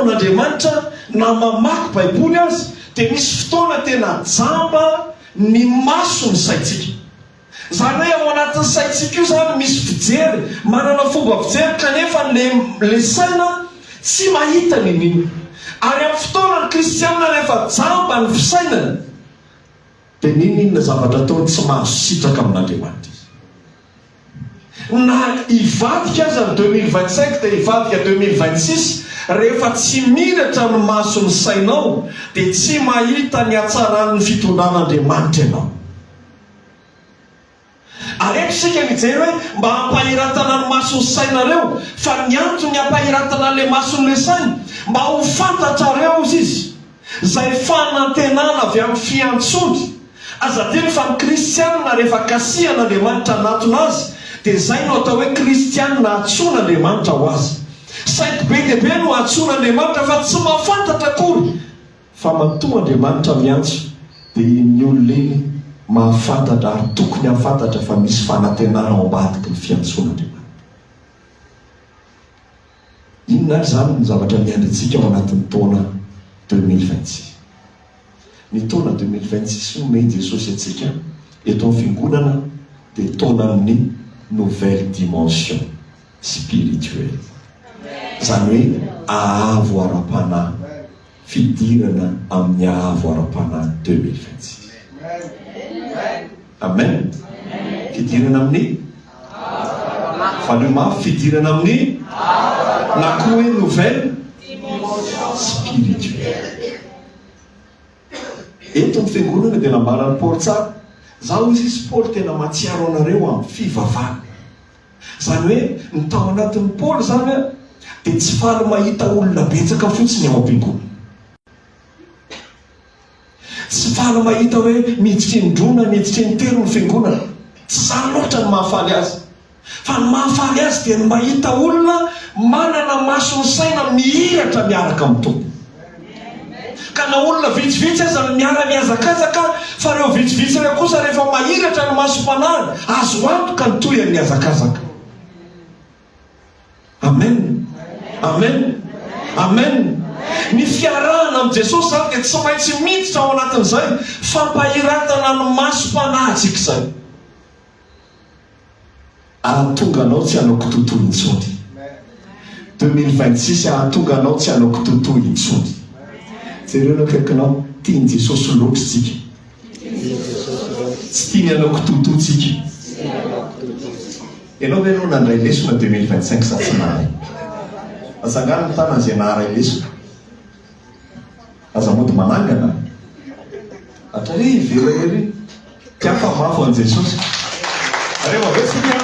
an'Andriamanitra na mamaky Baiboly aza dia misy fotoana tena jamba ny mason'ny saintsika. Izany hoe ao anatin'ny saintsika io izany misy fijery, manana fomba fijery kanefa le le saina tsy mahita n'inon'inona. Ary amin'ny fotoana ny kristianina rehefa jamba ny fisainany dia n'inon'inona zavatra ataony tsy mahazo sitraka amin'Andriamanitra izy. Na hivadika aza ny 2025 dia hivadika 2026, rehefa tsy miratra ny mason'ny sainao dia tsy mahita ny hatsaran'ny fitondran'Andriamanitra ianao. Ary eto isika mijery hoe mba hampahiratana ny mason'ny sainareo, fa ny antony hampahiratana an'ilay mason'ilay saina, mba ho fantatrareo, hozy izy, izay fanantenana avy amin'ny fiantsoany. Aza adino fa ny kristianina rehefa kasihan'Andriamanitra hanatona azy dia izay no atao hoe kristianina antsoin'Andriamanitra ho azy. Saingy be dia be no antsoin'Andriamanitra fa tsy mahafantatra akory fa matoa Andriamanitra miantso dia iny olona iny mahafantatra ary tokony hahafantatra fa misy fanantenana ao ambadiky ny fiantsoan'Andriamanitra. Inona ary izany no zavatra miandry antsika ao anatin'ny taona 2026? Ny taona 2026 nomen'i Jesosy antsika eto amin'ny Fiangonana dia taonan'ny nouvelle dimension spirituelle. Izany hoe haavo ara-panahy, fidirana amin'ny haavo ara-panahy 2026. Amen. Fidirana amin'ny Valio mafy, fidirana amin'ny na koa hoe nouvelle spirituelle. Eto ny fiangonana dia nambaran'i Paoly tsara. Za hoy izy Paoly tena mahatsiaro anareo amin'ny fivavahana. Izany hoe ny tao anatin'i Paoly izany dia tsy faly mahita olona betsaka fotsiny ao am-piangonana. Tsy faly mahita hoe miditra indroa na miditra intelo ny fiangonana. Tsy izany loatra no mahafaly azy. Fa ny mahafaly azy dia ny mahita olona manana mason'ny saina mihiratra miaraka amin'ny Tompo. Ka na olona vitsivitsy aza no miara-mihazakazaka, fa ireo vitsivitsy ireo kosa rehefa mahiratra ny masom-panahiny, azo antoka ny tohin'ny hazakazaka. Amen! Amen! Amen! Ny fiarahana amin'i Jesosy izany dia tsy maintsy miditra ao anatin'izay fampahiratana ny masom-panahintsika izay. Hahatonga anao tsy hanao kitotoa intsony. 2026 hahatonga anao tsy hanao kitotoa intsony. Jereo ny akaikinao, tian'i Jesosy loatra isika. Tsy tiany hanao kitotoa tsika. Ianao ve aloha nandray lesona 2025 sa tsy nahay? Atsangano ny tanana izay naharay lesona. Aza mody manangana. Hatrary ivelany ery. Tiako fa mafy ho an'i Jesosy. Rehefa avy eo tsika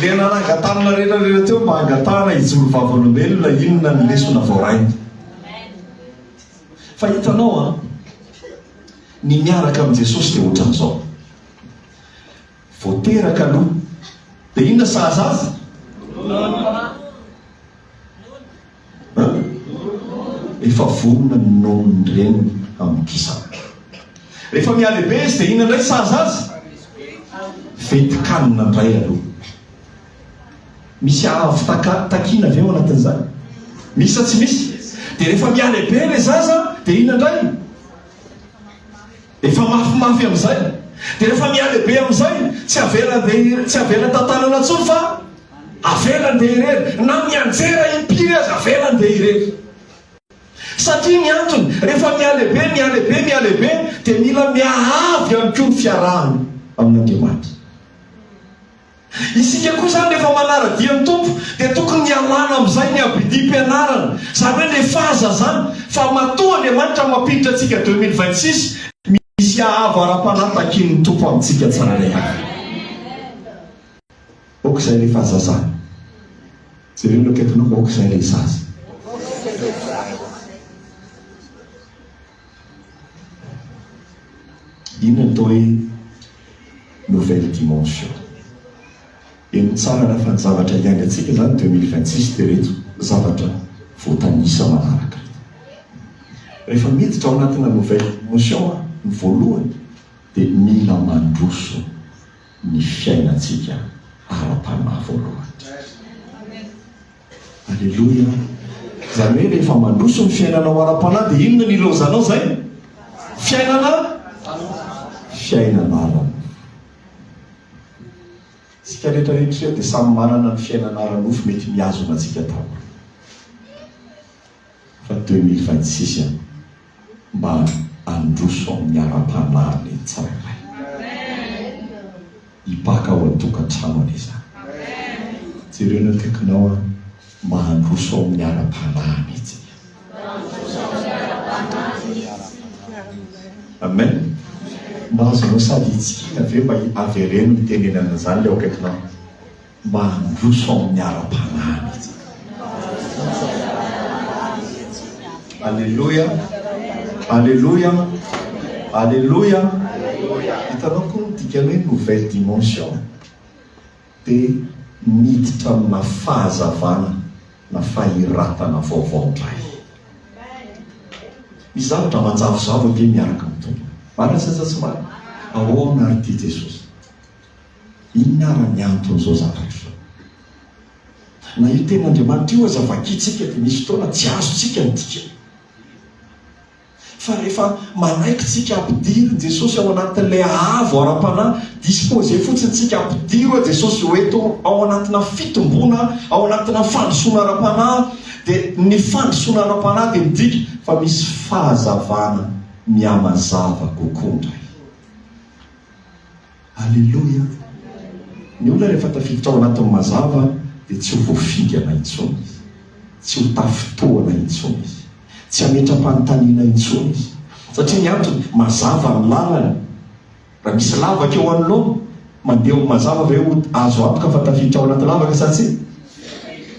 le nanangan-tanana rehetra rehetra teo mba hangatahana hijoro vavolombelona inona ny lesona voarainy. Fa hitanao an, ny miaraka amin'i Jesosy dia ohatran'izao. Vao teraka aloha. Dia inona sahaza azy? An? Efa vonona ny nonon'ny reniny hamokisana. Rehefa mihalehibe izy dia inona indray sahaza azy? Ventin-kanina indray aloha. Misy avo taka, takiana ve ao anatin'izany? Misy sa tsy misy? Dia rehefa mihalehibe ilay zaza dia inona indray? Efa mafimafy amin'izay. Dia rehefa mihalehibe amin'izay, tsy avela andeha, tsy avela tantanana intsony fa avela andeha irery. Na mianjera impiry aza avela andeha irery. Satria ny antony, rehefa mihalehibe, mihalehibe, mihalehibe, dia mila mihaavy ihany koa ny fiarahana amin'Andriamanitra. Isika koa izany rehefa manara-dia ny Tompo dia tokony hialana amin'izay ny abidim-pianarana, izany hoe le fahazazana, fa matoa Andriamanitra mampiditra antsika 2026, misy haavo ara-panahy takian'ny Tompo amintsika tsirairay avy. Ok izay le fahazazana. Jereo ny akaikinao, ok izay le zaza. Inona ny atao hoe nouvelle dimension? Heno tsara raha fa ny zavatra hiaingantsika izany 2026 dia ireto zavatra voatanisa manaraka ireto. Rehefa miditra ao anatina nouvelle dimension ny voalohany dia mila mandroso ny fiainantsika ara-panahy voalohany. Aleloia! Izany hoe rehefa mandroso ny fiainanao ara-panahy dia inona no ilaozanao izay? Fiainana fiainana ara-nofo. Isika rehetra rehetra ireo dia samy manana ny fiainana ara-nofo mety mihazona antsika daholo. Fa 2026 an, mba handroso amin'ny ara-panahy ny tsirairay. Hipaka ao an-tokantrano anie izany. Jereo ny akaikinao an, mba handroso amin'ny ara-panahy anie tsika. Amen. Mba azonao sady hitsikiana ve mba avereno mitenenana an'izany ilay ao akaikinao? Mba handroso amin'ny ara-panahy mihitsy. Aleloia, aleloia, aleloia. Hitanao koa ny dikany hoe nouvelle dimension dia miditra amina fahazavana na fahiratana vaovao indray. Misy zavatra manjavozavo ange miaraka amin'ny Tompo. Marina sa tsy marina? Ahoana ary ity Jesosy? Inona ara ny anton'izao zavatra izao? Na io tenin'Andriamanitra io aza vakintsika dia misy fotoana tsy azontsika ny dikany. Fa rehefa manaiky tsika ampidirin'i Jesosy ao anatin'ilay haavo ara-panahy, disposer fotsiny tsika ampidiro aho Jesosy ho eto ao anatina fitomboana, ao anatina fandrosoana ara-panahy, dia ny fandrosoana ara-panahy dia midika fa misy fahazavana mihamazava kokoa indray. Aleloia! Ny olona rehefa tafiditra ao anatin'ny mazava dia tsy ho voafingana intsony izy, tsy ho tafintohana intsony izy, tsy hametra-panontaniana intsony izy. Satria ny antony, mazava ny lalany. Raha misy lavaka eo anoloana, mandeha ho mazava ve ho azo antoka fa tafiditra ao anaty lavaka sa tsia?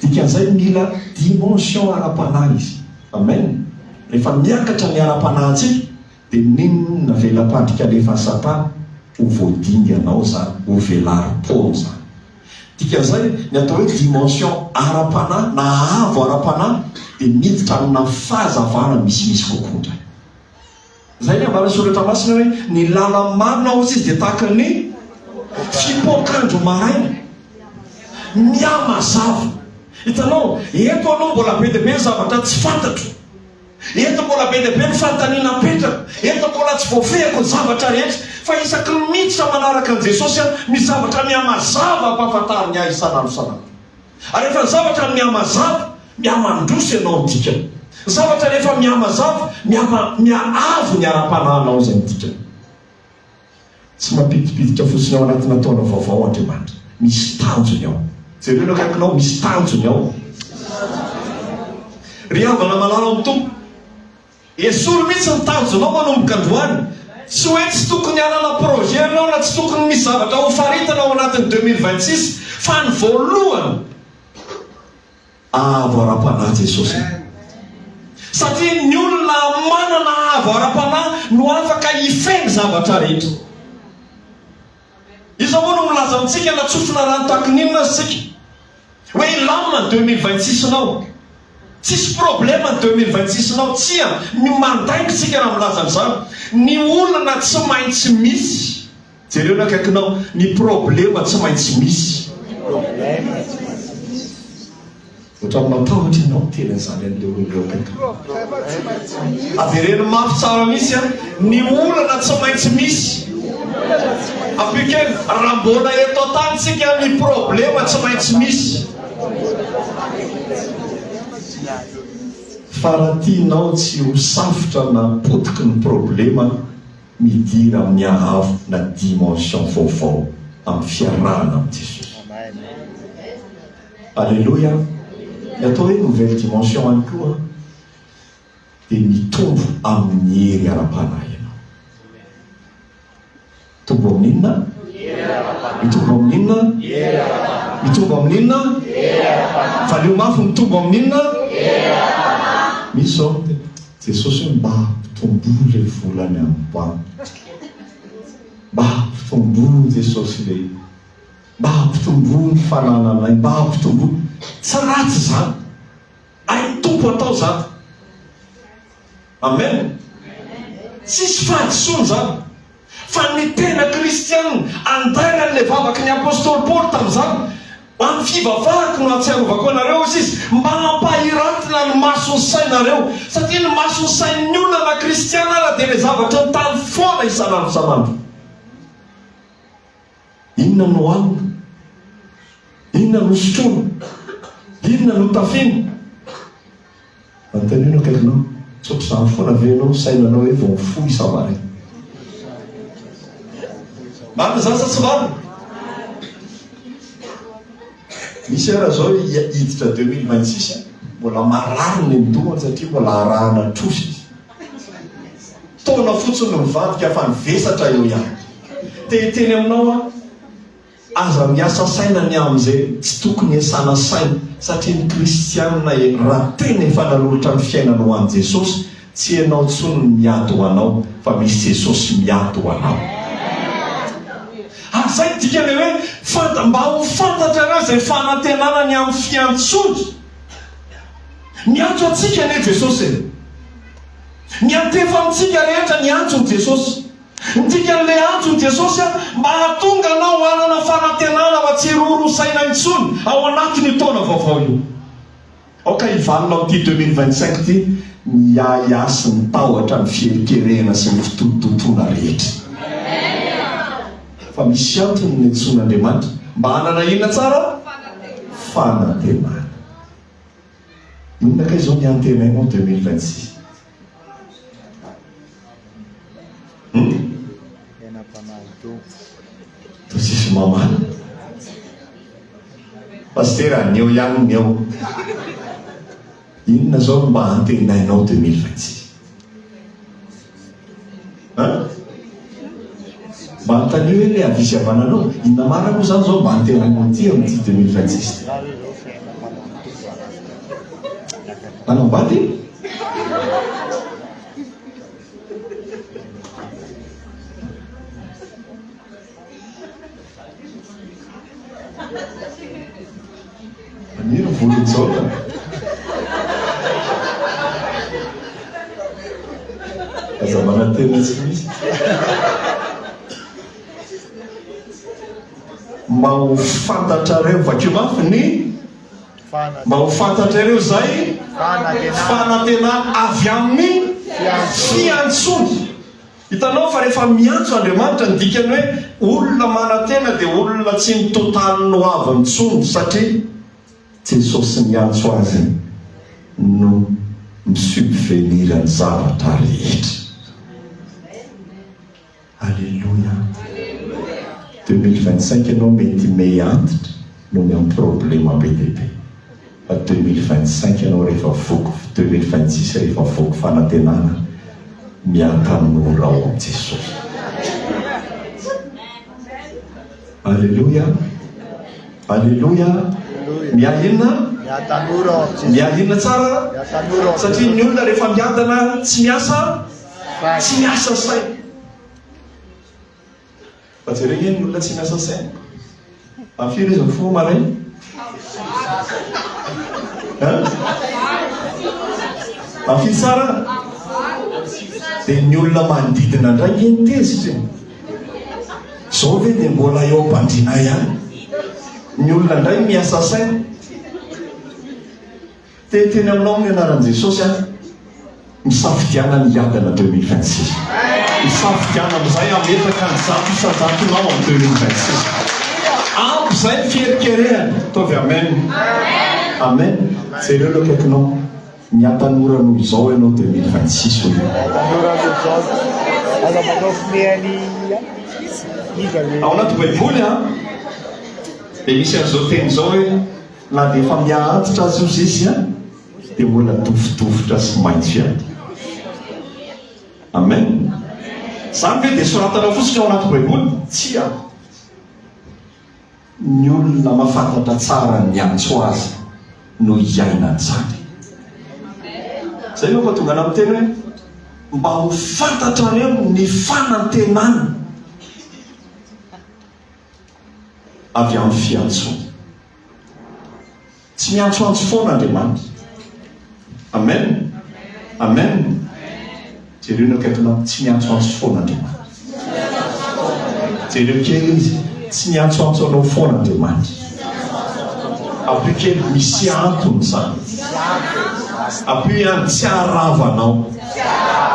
Dikan'izay mila dimension ara-panahy izy. Amen! Rehefa miakatra ny ara-panahintsika, Dia n'inona vela-pandrika alefan'i Satana, ho voadingana ao izany, ho velarim-poana izany. Dikan'izay, ny atao hoe dimension ara-panahy na haavo ara-panahy dia miditra amina fahazavana misimisy kokoa indray. Izay ny ambaran'ny Soratra Masina hoe ny lala-marina hozy izy dia tahaka ny fipoak'andro maraina, mihamazava. Hitanao, eto aloha mbola be dia be ny zavatra tsy fantatro. Eto mbola be dia be ny fanontaniana apetraka, eto mbola tsy voafehiko ny zavatra rehetra, fa isaky ny miditra manaraka an'i Jesosy aho, misy zavatra mihamazava ampahafantariny ahy isan'andro isan'andro. Ary rehefa ny zavatra mihamazava, mihamandroso ianao ny dikany. Ny zavatra rehefa mihamazava, mihama, miha-avo ny ara-panahinao izay ny dikany. Tsy mampidipiditra fotsiny ao anatina taona vaovao Andriamanitra. Misy tanjony ao. Jereo ny akaikinao, misy tanjony ao. Ry havana malala ao amin'ny Tompo, esory mihitsy ny tanjonao manomboka androany. Tsy hoe tsy tokony hanana projet ianao na tsy tokony misy zavatra hofaritana ao anatin'ny 2026, fa ny voalohany, Avo ara-panahy Jesosy e. Satria ny olona manana avo ara-panahy no afaka hifehy ny zavatra rehetra. Iza moa no milaza amintsika na tsofina rano tahaky ny inona aza isika hoe hilamina ny 2026 nao? Tsisy problema ny 2026 nao. Tsia, ny mandainga isika raha milaza an'izany. Ny olana tsy maintsy misy. Jereo ny akaikinao, ny problema tsy maintsy misy. Ohatran'ny matahotra ianao miteny an'izany an'ilay olona eo akaikinao. Avereno mafy tsara mihitsy an, ny olana tsy maintsy misy. Ampio kely, raha mbola eto an-tany tsika, ny problema tsy maintsy misy. Fa raha tianao tsy ho safotra na potiky ny problema, Midira amin'ny haavo na dimension vaovao amin'ny fiarahana amin'i Jesosy. Aleloia! Ny atao hoe nouvelle dimension ihany koa dia mitombo amin'ny hery ara-panahy ianao. Mitombo amin'ny inona? Mitombo amin'ny inona? Mitombo amin'ny inona? Valio mafy, mitombo amin'ny inona? Misy izao Jesosy hoe mba ampitomboa le vola any amin'ny banky. Mba ampitomboa Jesosy le mba ampitomboa ny fanananay, mba ampitomboa. Tsy ratsy izany. Hain'ny Tompo atao izany. Amen. Tsisy fahadisoana izany. Fa ny tena kristiana, andairan'ilay vavaky ny apostoly Paoly tamin'izany. Amin'ny fivavahako no ahatsiarovako anareo, hoy izy, mba hampahiratina ny mason'ny sainareo. Satria ny mason'ny sain'ny olona na kristiana ara dia ilay zavatra ny tany foana isan'andro isan'andro. Inona no hanina? Inona no sotroina? Inona no tafiana? Anontanio ny akaikinao, tsy ohatr'izany foana ve ianao misaina anao hoe vao mifoha isa-maraina? Marina izany sa tsy marina? Misy ara zao hiditra 2026 mbola marary ny dohany satria mbola arahana trosa izy. Taona fotsiny no mivadika fa ny vesatra eo ihany. Te hiteny aminao aho, Aza miasa saina ny amin'izay tsy tokony hiasana saina satria ny kristianina e raha tena efa nanolotra ny fiainany ho an'i Jesosy tsy ianao intsony ny miady ho anao fa misy Jesosy miady ho anao. Ary izay ny dikan'ilay hoe fanta mba ho fantatrareo izay fanantenana ny amin'ny fiantsoany. Miantso antsika anie Jesosy e! Miantefa amintsika rehetra ny antson'i Jesosy. Ny dikan'ilay antson'i Jesosy mba hahatonga anao hanana fanantenana fa tsy hiroro saina intsony ao anatin'io taona vaovao io. Aoka hivalona amin'ity 2025 ity ny ahiahy sy ny tahotra, ny fiherikerehana sy ny fitotototoana rehetra. Fa misy antony ny antsoin'Andriamanitra mba hanana inona tsara? Fanantenana. Inona kay izao ny antenainao 2026? Hum? Toa tsisy mamaly. Pasitera, ny eo ihany ny eo. Inona izao no mba antenainao 2026? Hein? Mba anontanio hoe le havia sy havananao, inona marina moa izany izao mba antenainao ity amin'ity 2026 ity? Hanambady? Maniry volo jaona. Aza manantena tsy misy. Mba ho fantatrareo, vakio mafy ny mba ho fantatrareo izay fanantenana avy amin'ny fiantsoany. Hitanao fa rehefa miantso Andriamanitra ny dikany hoe olona manantena dia olona tsy mitontany ny ho avy intsony satria Jesosy miantso azy no mi-subvenir ny zavatra rehetra. Aleloia. 2025 ianao mety mey antitra no miampy problema be dia be. Fa 2025 ianao rehefa voky 2026 rehefa voky fanantenana miatanora ao amin'i Jesosy. Aleloia. Aleloia. Miahy inona? Miatanora ao amin'i Jesosy. Miahy inona tsara? Miatanora ao amin'i Satria ny olona rehefa miadana tsy miasa tsy miasa saina. Fa jereo nge ny olona tsy miasa saina. Amin'ny firy izy mifoha maraina? Hein? Amin'ny firy tsara? Dia ny olona manodidina indray nge ny tezitra e. Zao ve dia mbola eo am-pandriana ihany? Ny olona indray miasa saina. Te hiteny aminao amin'ny anaran'i Jesosy aho, misafidiana ny hiadana 2026. Misafidiana amin'izay hametraka ny 100%-nao amin'ny 2026. Ampy izay ny fiherikerehana. Ataovy amen. Amen. Jereo eo akaikinao. Mihatanora noho izao ianao 2026 hoy. Mihatanora noho izao. Aza manao fimehan'i iza le. Ao anaty Baiboly an, dia misy an'izao teny izao hoe Na dia efa miha-antitra aza ozy izy dia mbola dofodofotra sy maitso ihany. Amen. Izany ve dia soratana fotsiny ao anaty Baiboly? Tsia. Ny olona mahafantatra tsara ny miantso azy no hiaina an'izany. Izay no mahatonga anà miteny hoe mba ho fantatrareo ny fanantenana. avy amin'ny fiantsoana. Tsy miantsoantso foana Andriamanitra. Amen. Amen. Jereo ny akaikinao, tsy miantsoantso foana Andriamanitra. Jereo kely izy, tsy miantsoantso anao foana Andriamanitra. Ampio kely, misy antony izany. Ampio ihany, tsy haharava anao,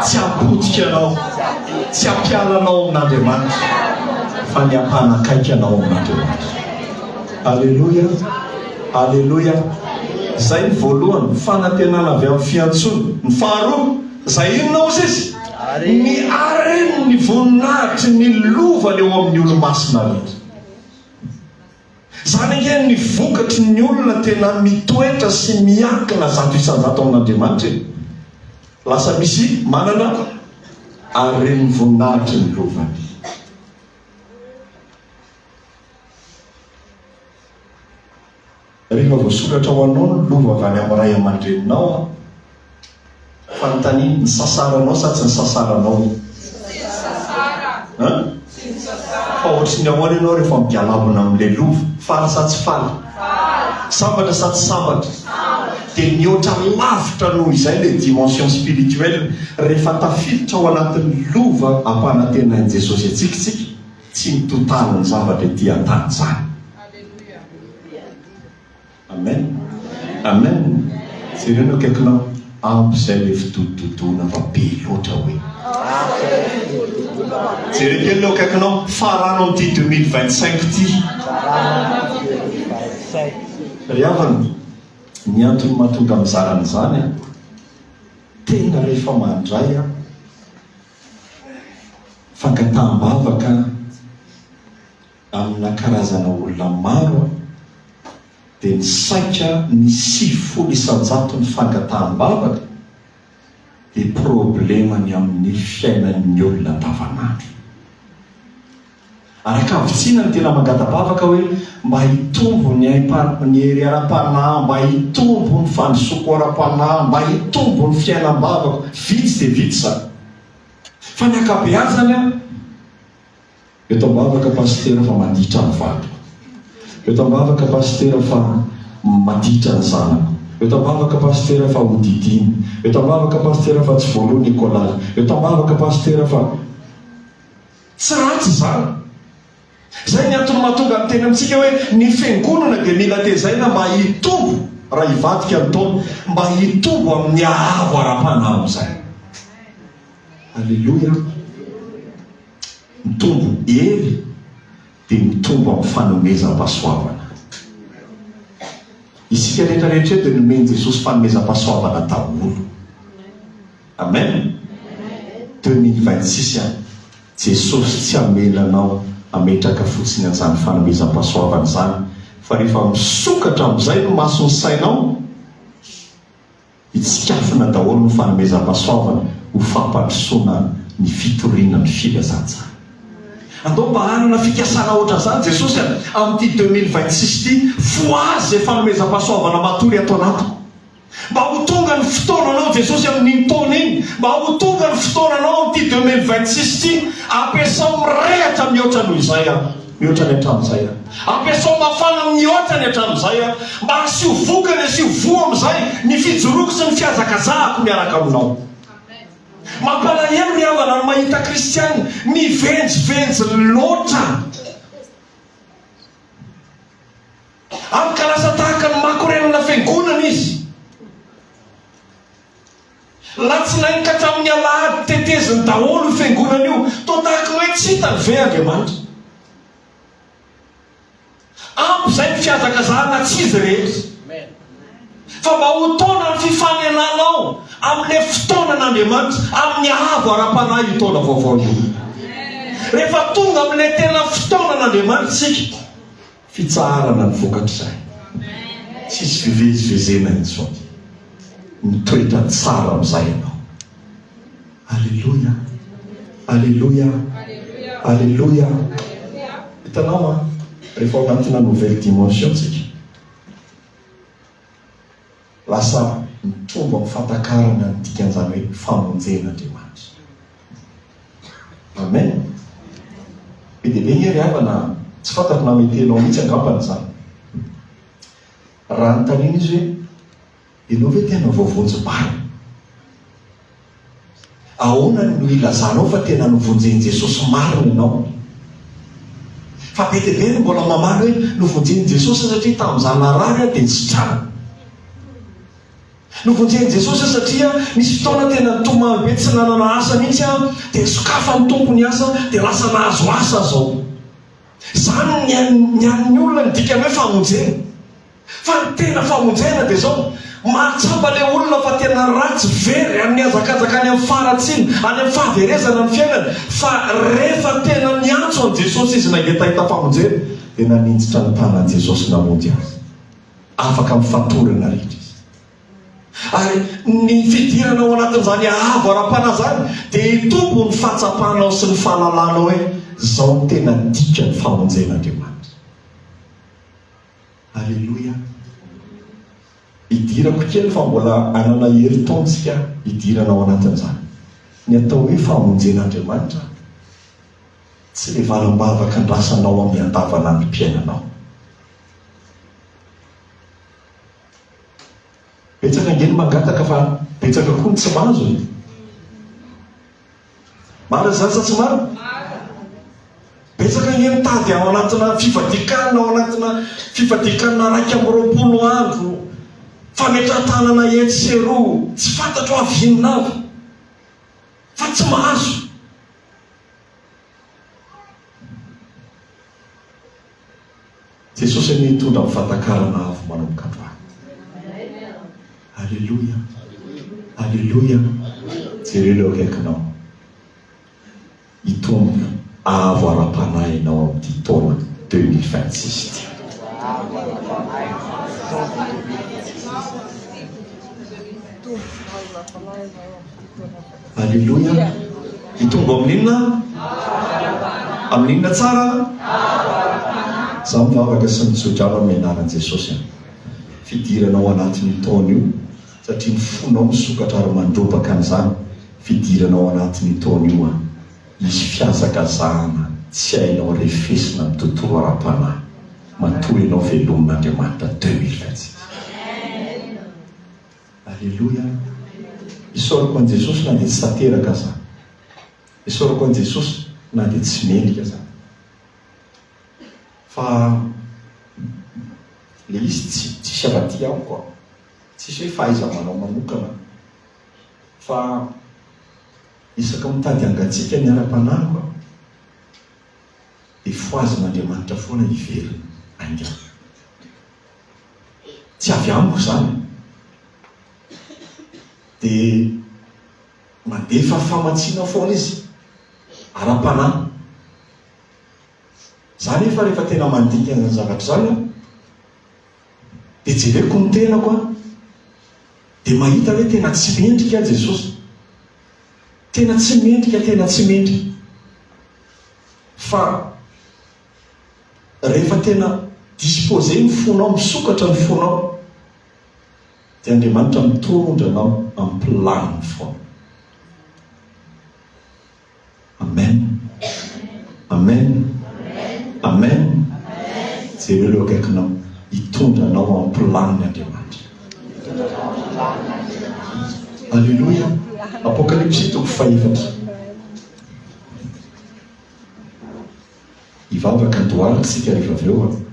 tsy hahapotika anao, tsy hampiala anao amin'Andriamanitra, fa ny hampanakaiky anao amin'Andriamanitra. Aleloia! Aleloia! Izay ny voalohany, fanantenana avy amin'ny fiantsoana. Ny faharoa, izay inona hozy izy? Ny haren'ny voninahitry ny lovany eo amin'ny olo-masina rehetra. Izany ange ny vokatry ny olona tena mitoetra sy miankina 100% amin'Andriamanitra e! Lasa misy manana haren'ny voninahitry ny lovany. Rehefa voasoratra ho anao ny lova avy any amin'ny ray aman-dreninao an! Fanontaniana, nisasaranao sa tsy nisasaranao iny? An? Fa ohatry ny ahoana ianao rehefa migalabona amin'ilay lova? Faly sa tsy faly? Sambatra sa tsy sambatra? Dia mihoatra lavitra noho izay ilay dimension spirituelle rehefa tafiditra ao anatin'ny lova ampanantenain'i Jesosy antsika isika. Tsy ny totalin'ny zavatra ety an-tany izany. Amen. Amen. Jereo ny akaikinao. Ampy izay ilay fidodododoana fa be loatra hoe. Jereo kely ny akaikinao. Farano amin'ity 2025 ity. Ry havana, ny antony mahatonga mizara an'izany an, tena rehefa mandray an, Fangataham-bavaka amina karazana olona maro dia ny saika ny 90 isan-jaton'ny fangataham-bavaka dia problemany amin'ny fiainan'ny olona andavanandro. Ara-kavitsiana ny tena mangata-bavaka hoe mba hitombo ny aim-pa, ny hery ara-panahy, mba hitombo ny fandrosoako ara-panahy, mba hitombo ny fiainam-bavako. Vitsy dia vitsy izany. Fa ny ankabeazany an, eto am-bavaka pasitera fa maditra ny vadiko. Eto am-bavaka pasitera fa maditra ny zanako. Eto am-bavaka pasitera fa hodidiana. Eto am-bavaka pasitera fa tsy voaloa ny écolage. Eto am-bavaka pasitera fa. Tsy ratsy izany. Izay ny antony mahatonga miteny amintsika hoe ny fiangonana dia mila tezaina mba hitombo raha hivadika ny taona, mba hitombo amin'ny haavo ara-panahy amin'izay. Aleloia. Mitombo hery dia mitombo amin'ny fanomezam-pahasoavana. Isika rehetra rehetra eto dia nomen'i Jesosy fanomezam-pahasoavana daholo. Amen 2026 an! Jesosy tsy hamela anao hametraka fotsiny an'izany fanomezam-pahasoavana izany fa rehefa misokatra amin'izay ny mason'ny sainao, hitsikafona daholo ny fanomezam-pahasoavana ho fampandrosoana ny fitoriana ny filazantsara. Andao mba hanana fikasana ohatran'izany Jesosy an! Amin'ity 2026 ity, fohazy izay fanomezam-pahasoavana matory ato anatiko. Mba ho tonga ny fotoananao Jesosy amin'iny taona iny, mba ho tonga ny fotoananao amin'ity 2026 ity, ampiasao mirehatra mihoatra noho izay aho, mihoatra ny hatramin'izay aho. Ampiasao mafana mihoatra ny hatramin'izay aho, mba asio vokany, asio voa amin'izay ny fijoroako sy ny fihazakazahako miaraka aminao. Mampalahelo ry havana ny mahita kristiana mivenjivenjy loatra. Ary ka lasa tahaka ny makorenina fiangonana izy. Latsinainy ka hatramin'ny alahady teteziny daholo io fiangonana io. Toa tahaka ny hoe tsy hitany ve Andriamanitra? Ampy izay ny fihazakazahana tsy izy rehetra. Fa mba ho taona ny fifanenanao amin'ilay fotoanan'Andriamanitra, amin'ny haavo ara-panahy io taona vaovao io. Rehefa tonga amin'ilay tena fotoanan'Andriamanitra isika, Fitsaharana ny vokatr'izay. Tsisy fivezivezena intsony. Mitoetra tsara amin'izay ianao. Aleloia! Aleloia! Aleloia! Hitanao an, rehefa ao anatina nouvelle dimension tsika, Lasa mitombo amin'ny fahatakarana ny dikan'izany hoe famonjen'Andriamanitra. Amen. Be dia be nge ry havana, tsy fantako na mety hainao mihitsy angambany izany. Raha anontaniana izy hoe, ianao ve tena voavonjy marina? Ahoana no ilazanao fa tena novonjen'i Jesosy marina ianao? Fa be dia be ny mbola mamaly hoe novonjen'i Jesosy aho satria tamin'izaho narary aho dia nisitrana. Novonjen'i Jesosy aho satria nisy fotoana tena nitomany be tsy nanana asa mihitsy aho dia nosokafan'ny Tompo ny asa dia lasa nahazo asa aho izao. Izany ny an'ny ny an'ny olona ny dikan'ny hoe famonjena. Fa ny tena famonjena dia izao, mahatsapa ilay olona fa tena ratsy, very, any mihazakazaka any amin'ny faharatsiana, any amin'ny fahaverezana ny fiainany, fa rehefa tena niantso an'i Jesosy izy nangetaheta famonjena dia naninjitra ny tanan'i Jesosy namonjy azy. Afaka amin'ny fatorana rehetra izy. Ary ny fidirana ao anatin'izany haavo ara-panahy izany dia hitombo ny fahatsapanao sy ny fahalalanao hoe izao no tena dikan'ny famonjen'Andriamanitra. Aleloia. Idirako kely fa mbola hanana herintaona isika hidirana ao anatin'izany. Ny atao hoe famonjen'Andriamanitra tsy ilay valam-bavaka andrasanao amin'ny andavanandrom-piainanao. Betsaka ange ny mangataka fa betsaka koa ny tsy mahazo e. Marina izany sa tsy marina? Betsaka ange mitady ao anatina fifadikanina ao anatina fifadikanina 21 andro, fametrahan-tanana etsy sy eroa, tsy fantatro avy inona avy fa tsy mahazo. Jesosy anie hitondra amin'ny fahatakarana avo manomboka androany. Aleloia. Aleloia. Jereo ilay eo akaikinao. Hitombo avo ara-panahy ianao amin'ity taona 2026 ity. Aleloia! Hitombo amin'inona? Amin'inona tsara? Izaho mivavaka sy mitsodrano amin'ny anaran'i Jesosy an. Fidirana ao anatin'io taona io, satria ny fonao misokatra ary mandrobaka an'izany fidirana ao anatin'io taona io an. Hisy fihazakazahana tsy hainao refesina amin'ny tontolo ara-panahy matoa ianao velomin'Andriamanitra 2026. Aleloia! Isaorako an'i Jesosy na dia tsy tanteraka aza. Isaorako an'i Jesosy na dia tsy mendrika aza. Fa le izy tsy tsisy avy aty amiko an. Tsisy hoe fahaiza-manao manokana. Fa isaky mitady hangatsiaka ny ara-panahiko aho dia fohazin'Andriamanitra foana hiverina haingana. Tsy avy amiko izany. Dia mandefa famatsiana foana izy, ara-panahy. Za nefa rehefa tena mandinika an'izany zavatra izany aho, dia jereko ny tenako aho, dia mahita hoe tena tsy mendrika aho Jesosy. Tena tsy mendrika, tena tsy mendrika. Fa Rehefa tena disposé ny fonao, misokatra ny fonao, dia Andriamanitra mitondra anao amin'ny planiny foana. Amen. Amen. Amen. Jereo ireo akaikinao. Hitondra anao amin'ny planiny Andriamanitra. Alléluia. Apokalypsy toko fahefatra. Hivavaka andohalika isika rehefa avy eo an!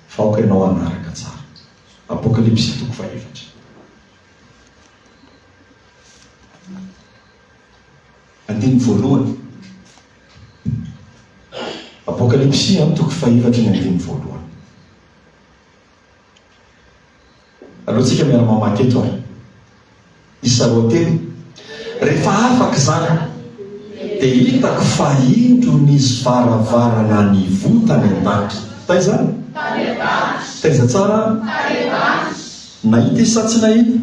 Fa aoka ianao hanaraka tsara. Apokalypsy toko fahefatra. Andininy voalohany. Apokalypsy an, toko fahefatry ny andininy voalohany. Aleo tsika miara-mamaky eto ary. Isa roatelo. Rehefa afaka izany, dia hitako fa indro nisy varavarana nivoha tany an-danitra. Taiza? Taiza tsara? Nahita izy sa tsy nahita?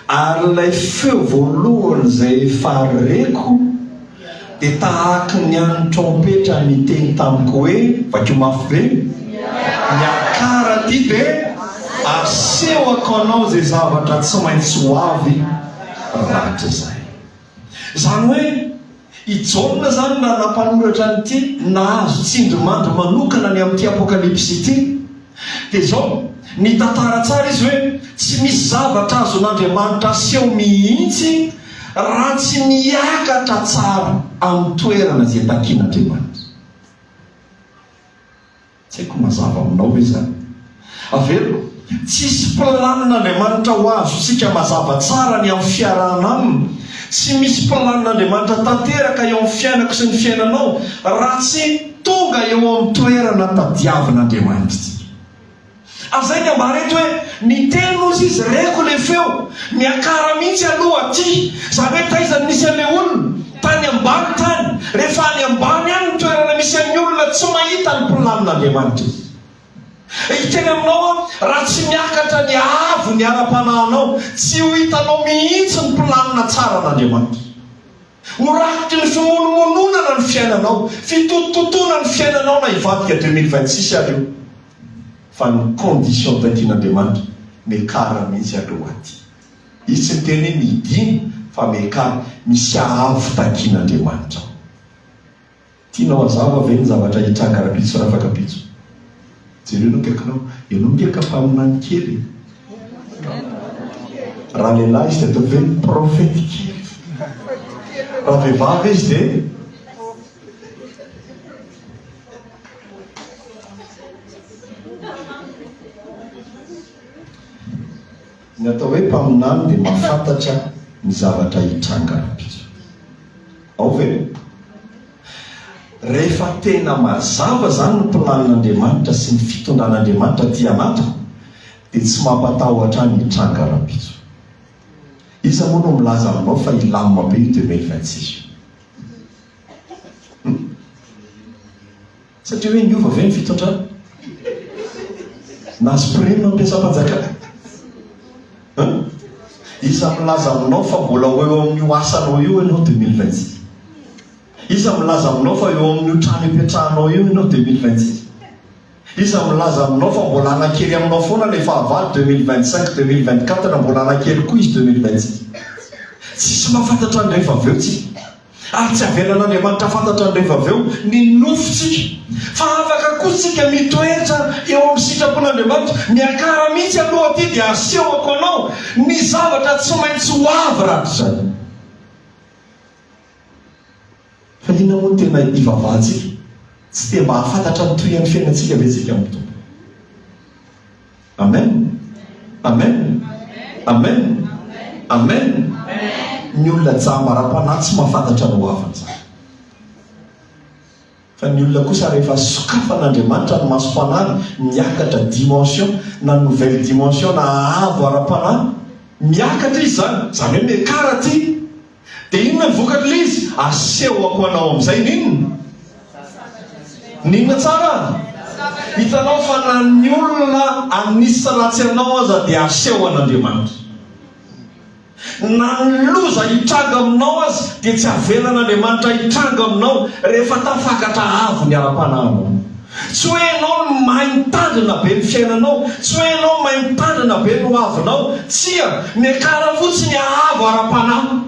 Ary ilay feo voalohany izay efa reko Dia tahaky ny an'ny trompetra niteny tamiko hoe, vakio mafy be, Miakara aty dia asehoko anao izay zavatra tsy maintsy ho avy rahatrizay. Izany hoe, i Jaona izany raha nampanoratra an'ity, nahazo tsindrimandry manokana ny amin'ity Apokalypsy ity. Dia izao, nitantara tsara izy hoe, tsy misy zavatra azon'Andriamanitra aseho mihitsy raha tsy miakatra tsara amin'ny toerana izay takian'Andriamanitra. Tsy haiko mazava aminao ve izany? Averiko, tsisy planin'Andriamanitra ho azontsika mazava tsara ny amin'ny fiarahana Aminy. Tsy misy planin'Andriamanitra tanteraka eo amin'ny fiainako sy ny fiainanao raha tsy tonga eo amin'ny toerana tadiavin'Andriamanitra isika. Ary zay ny ambara eto hoe, niteny ozy izy, reko le feo, miakara mihitsy aloha aty, zany hoe taiza no nisy anle olona? Tany ambany tany, rehefa any ambany any ny toerana misy an'ny olona tsy mahita ny planin'Andriamanitra izy. Hiteny aminao aho, raha tsy miakatra ny haavo ny ara-panahinao, tsy ho hitanao mihitsy ny planina tsaran'Andriamanitra. Ho rakotry ny fimonomononana ny fiainanao, fitotototoana ny fiainanao na hivadika 2026 ary io. Fa ny condition takian'Andriamanitra, miakara mihitsy aloha aty. Izy tsy miteny hoe midina fa miakara, misy haavo takian'Andriamanitra ao. Tianao hazava ve ny zavatra hitranga rapitso rafakapitso? Jereo ny akaikinao, ianao nge ka mpaminany kely e! Raha lehilahy izy dia ataovy hoe profety kely. Raha vehivavy izy dia Ny atao hoe mpaminany dia mahafantatra ny zavatra hitranga rahampitso. Ao ve? Rehefa tena mazava izany ny planin'Andriamanitra sy ny fitondran'Andriamanitra aty anatiko dia tsy mampatahotra ahy ny hitranga rahampitso. Iza moa no milaza aminao fa hilamina be io 2026 io? Hum? Satria hoe niova ve ny fitondrana? Nahazo prime ny mpiasam-panjakana? Hum? Iza milaza aminao fa mbola ho eo amin'io asanao io ianao 2026? Iza milaza aminao fa eo amin'io trano ipetrahanao io ianao 2026? Iza milaza aminao fa mbola hanan-kery aminao foana ilay fahavalo 2025, 2024 mbola hanan-kery koa izy 2026? Tsisy mahafantatra ny rehefa avy eo tsika. Ary tsy avelan'Andriamanitra fantatra ny rehefa avy eo ny nofontsika. Fa afaka koa tsika mitoetra eo amin'ny sitrapon'Andriamanitra. Miakara mihitsy aloha aty dia asehoko anao ny zavatra tsy maintsy ho avy rahatrizay. Fa inona moa no tena ivavahantsika? Tsy te mba hahafantatra ny tohian'ny fiainantsika ve tsika amin'ny Tompo? Amen! Amen! Amen! Amen! Ny olona jamba ara-panahy tsy mahafantatra ny hoaviny izany. Fa ny olona kosa rehefa sokafan'Andriamanitra ny masom-panahiny, miakatra dimension na nouvelle dimension na haavo ara-panahy, miakatra izy izany, izany hoe miakara aty. Dia inona ny vokatr'ilay izy? Asehoko anao amin'izay ny inona? Ny inona tsara? Hitanao fa na ny olona hanisa ratsy anao aza dia aseho an'Andriamanitra. Na ny loza hitranga aminao aza dia tsy avelan'Andriamanitra hitranga aminao rehefa tafakatra avo ny ara-panahinao. Tsy hoe ianao no mahay mitandrina be ny fiainanao, tsy hoe ianao mahay mitandrina be ny hoavinao, tsia, miakara fotsiny haavo ara-panahy.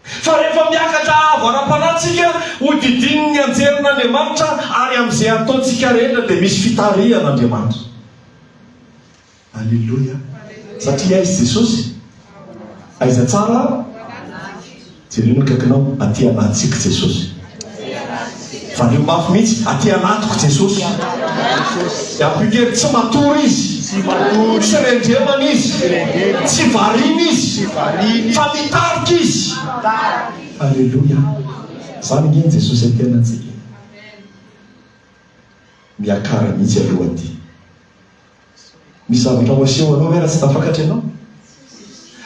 Fa rehefa miakatra haavo ara-panahy tsika, hodidinin'ny anjelin'Andriamanitra ary amin'izay ataontsika rehetra dia misy fitarihan'Andriamanitra. Aleloia! Satria aiza Jesosy? Aiza tsara? Jereo ny akaikinao, aty anatintsika Jesosy. Valio mafy mihitsy, aty anatiko Jesosy. Ampio kely, tsy matory Izy, tsy rendremana Izy, tsy variana Izy, fa mitarika Izy. Aleloia! Izany ange ny Jesosy aty anatintsika e. Miakara mihitsy aloha aty. Misy zavatra ho aseho anao ve raha tsy tafakatra ianao?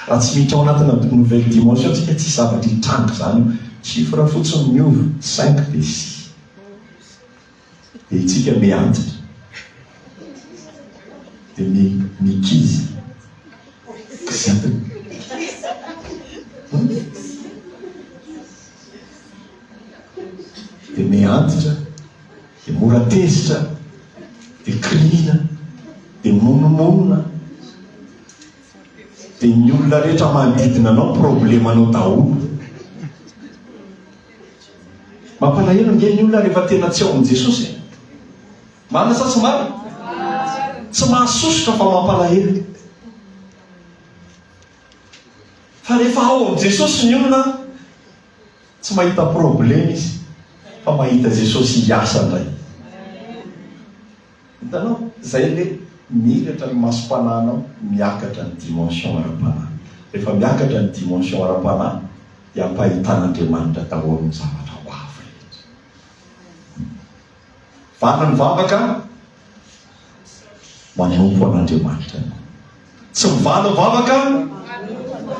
Raha tsy miditra ao anatina nouvelle dimension tsika tsisy zavatra hitranga izany io. Chiffre fotsiny miova, cinq dia six. Dia itsika miha-antitra. Dia mi mikizy. Kizitina. Hum? Dia miha-antitra. Dia mora tezitra, dia kirihina, dia monomonona, dia ny olona rehetra manodidina anao problemanao daholo. Mampalahelo ange ny olona rehefa tena tsy ao amin'i Jesosy e. Marina sa tsy marina? Tsy mahasosotra fa mampalahelo. Fa rehefa ao amin'i Jesosy ny olona, Tsy mahita problema izy fa mahita Jesosy hiasa indray. Hitanao? Izay le miratra ny masom-panahinao, miakatra ny dimension ara-panahy. Rehefa miakatra ny dimension ara-panahy dia ampahitan'Andriamanitra daholo ny zavatra ho avy rehetra. Vanona ny vavaka, manompo an'Andriamanitra ianao. Tsy mivaly ny vavaka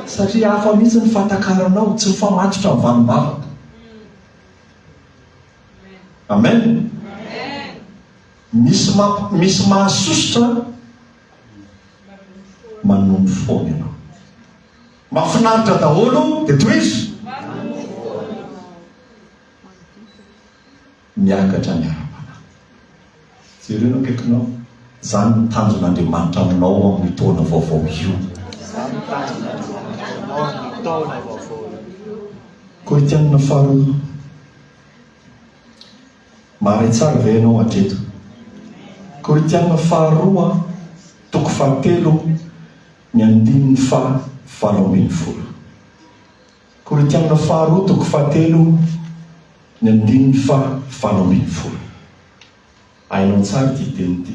satria hafa mihitsy ny fahatakaranao, tsy mifamatotra amin'ny valim-bavaka. Amen. Misy mamp misy mahasosotra manompo foana ianao. Mahafinaritra daholo dia tohizo. Miakatra ny ara-panahy. Jereo ny akaikinao. Izany no tanjon'Andriamanitra aminao amin'io taona vaovao io. Izany no tanjon'Andriamanitra aminao amin'io taona vaovao io. Korintianina faharoa. Maharay tsara ve ianao hatreto? Korintianina faharoa toko fahatelo ny andininy faha 18. Korintianina faharoa toko fahatelo ny andininy faha 18. Hainao tsara ity teny ity.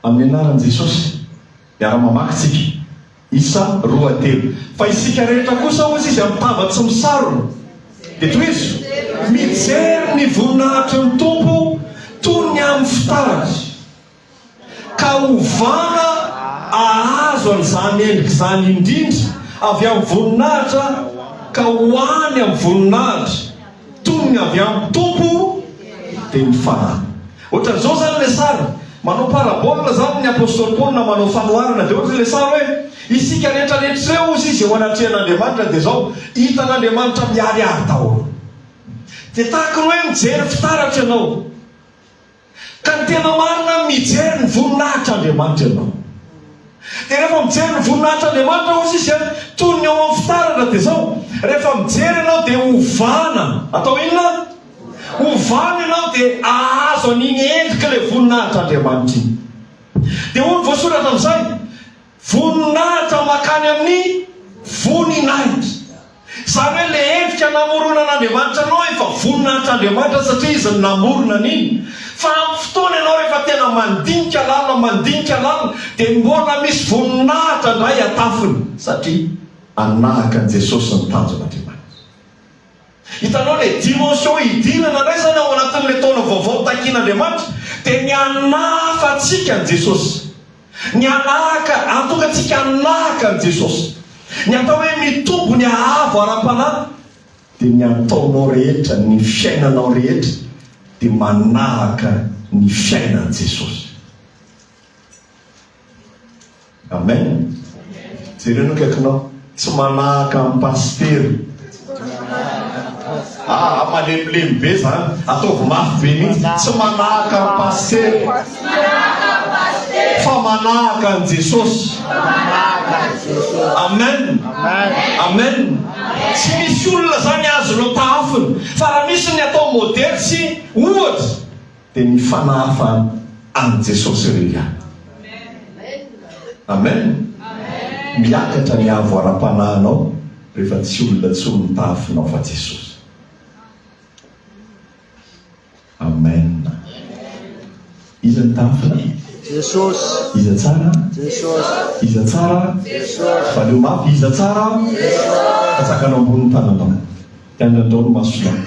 Amin'ny anaran'i Jesosy, miara-mamaky tsika. Isa, roa, telo. Fa isika rehetra kosa, hozy izy, amin'ny tava tsy misarona. Dia tohizo. Mijery ny voninahitry ny Tompo toy ny amin'ny fitaratra. Ka hovana ahazo an'izany endrika izany indrindra avy amin'ny voninahitra ka ho any amin'ny voninahitra, toy ny avy amin'ny Tompo, dia ny Fanahy. Ohatran'izao izany ilay sary. Manao parabole izany ny apostoly Paoly na manao fanoharana dia ohatra ilay sary hoe, isika rehetra rehetra ireo hozy izy eo anatrehan'Andriamanitra dia izao, hitan'Andriamanitra miharihary daholo. Dia tahaka ny hoe mijery fitaratra ianao. Ka ny tena marina mijery ny voninahitr'Andriamanitra ianao. Dia rehefa mijery ny voninahitr'Andriamanitra hozy izy an, toy ny ao amin'ny fitaratra dia izao, rehefa mijery ianao dia ovana, atao inona? Ovana ianao dia ahazo an'iny endrik'ilay voninahitr'Andriamanitra iny. Dia hoy ny voasoratra amin'izay, Voninahitra mankany amin'ny voninahitra. Izany hoe ilay endrika namoronan'Andriamanitra anao efa voninahitr'Andriamanitra satria Izy no namorona an'iny. Fa amin'ny fotoana ianao rehefa tena mandinika lalina, mandinika lalina dia mbola misy voninahitra indray atafiny satria hanahaka an'i Jesosy ny tanjon'Andriamanitra. Hitanao ilay dimension hidirana indray izany ao anatin'ilay taona vaovao takian'Andriamanitra dia ny hanahafa antsika an'i Jesosy. Ny hanahaka, hahatonga antsika hanahaka an'i Jesosy. Ny atao hoe mitombo ny haavo ara-panahy dia ny ataonao rehetra, ny fiainanao rehetra dia manahaka ny fiainan'i Jesosy. Amen. Jereo ny akaikinao. Tsy manahaka an'i Pasitera. Ah, malemilemy be zany. Ataovy mafy be mihitsy. Tsy manahaka an'i Pasitera. Fa manahaka an'i Jesosy. Amen. Amen. Tsy misy olona zany azonao tahafina. Fa raha misy ny atao modely sy ohatra. Dia ny fanahafana an'i Jesosy irery ihany. Amen. Miakatra ny avo ara-panahinao rehefa tsy olona intsony ny tahafinao fa Jesosy. Amen. Iza ny tahafina? Jesosy. Iza tsara? Jesosy. Iza tsara? Jesosy. Valio mafy, iza tsara? Jesosy. Atsangano ambony ny tananao. Dia andrandrao ny masonao.